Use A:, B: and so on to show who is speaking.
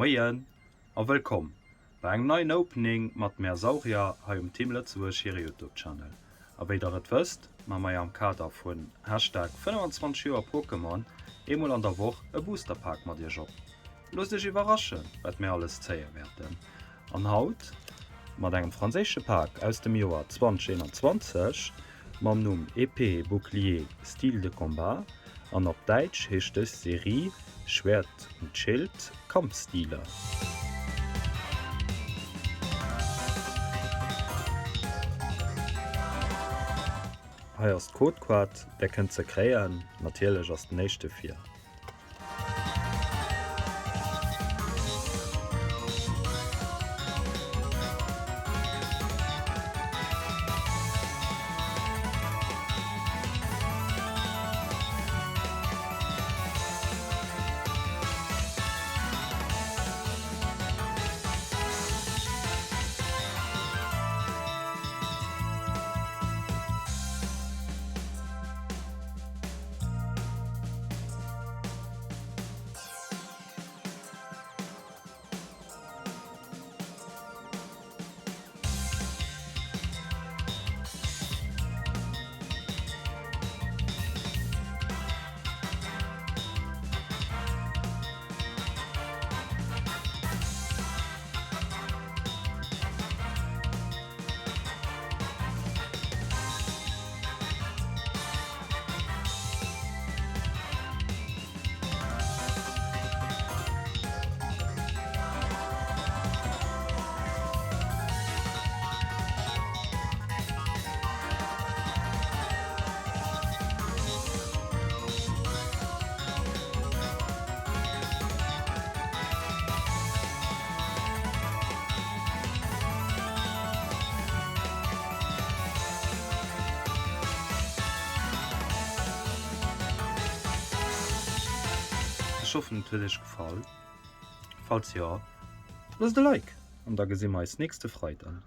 A: Moien a wëllkomm bei engem neien Opening mat mär Saurier hei um Team Lëtzebuerg hire Youtube Channel. A wéi der et wësst, man mer jo am Kader vun Hashtag 25 Joer Pokémon eemol an der Woch e Booster Pak mat iech op. Loosst iech iwwerraschen wat mär alles zéie wäerten. An haut mat engem franséische Pak aus dem Joer 2021 mam Numm Épée et Bouclier, Style de combat an op Däitsch heescht dës Serie Schwert und Schild, Kampfstile. Hei ass d'Codekaart, där kënnt se kréien. Natierlech ass den éischte fir. Ech hoffen et huet iech gefall, falls jo loosst e Like an da gesi mer eis nächste Freiden.